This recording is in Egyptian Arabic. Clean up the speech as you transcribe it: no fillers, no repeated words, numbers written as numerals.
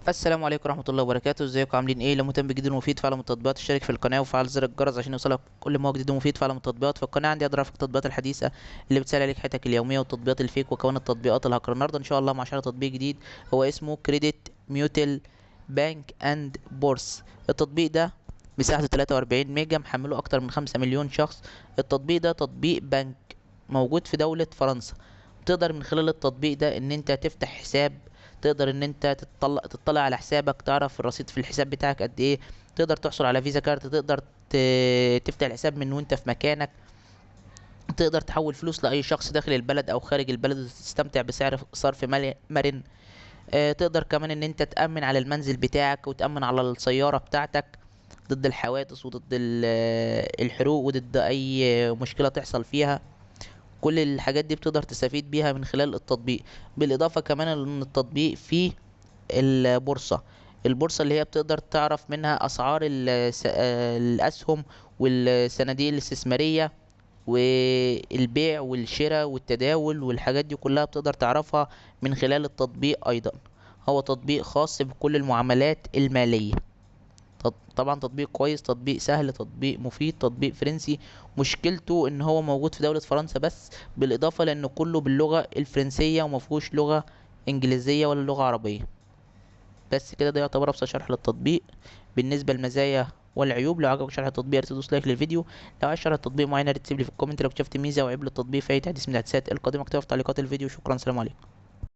السلام عليكم ورحمة الله وبركاته. ازيكم عاملين ايه؟ لو مهتم بجديد ومفيد في عالم التطبيقات اشترك في القناة وفعل زر الجرس عشان يوصلك كل ما هو جديد ومفيد في عالم التطبيقات. في القناة عندي اقدر ارفق التطبيقات الحديثة اللي بتسهل عليك حياتك اليومية والتطبيقات ال fake وكمان التطبيقات الهاكر. النهارده ان شاء الله مع شرح تطبيق جديد هو اسمه Credit Mutuel Bank and Bourse. التطبيق ده مساحته 43 ميجا، محمله اكتر من 5 مليون شخص. التطبيق ده تطبيق بنك موجود في دولة فرنسا. تقدر من خلال التطبيق ده ان انت تفتح حساب، تقدر ان انت تطلع على حسابك، تعرف الرصيد في الحساب بتاعك قد ايه، تقدر تحصل على Visa card، تقدر تفتح الحساب من وانت في مكانك، تقدر تحول فلوس لاي شخص داخل البلد او خارج البلد وتستمتع بسعر صرف مرن. تقدر كمان ان انت تأمن على المنزل بتاعك وتأمن على السيارة بتاعتك ضد الحوادث وضد الحروق وضد اي مشكلة تحصل فيها. كل الحاجات دي بتقدر تستفيد بيها من خلال التطبيق. بالاضافة كمان ان التطبيق فيه البورصة، البورصة اللي هي بتقدر تعرف منها اسعار الاسهم والصناديق الاستثمارية والبيع والشراء والتداول والحاجات دي كلها بتقدر تعرفها من خلال التطبيق. ايضا هو تطبيق خاص بكل المعاملات المالية. طبعا تطبيق كويس، تطبيق سهل، تطبيق مفيد، تطبيق فرنسي. مشكلته ان هو موجود في دولة فرنسا بس، بالاضافة لانه كله باللغة الفرنسية ومفيهوش لغة انجليزية ولا لغة عربية. بس كده، ده يعتبر ابسط شرح للتطبيق. بالنسبة للمزايا والعيوب، لو عجبك شرح التطبيق يا ريت تدوس like للفيديو، لو عايز شرح تطبيق معين يا ريت تسيب لي في ال comment، لو اكتشفت ميزة وعيب للتطبيق في اي تحديث من التحديثات القادمة اكتبها في تعليقات الفيديو. شكرا، سلام عليكم.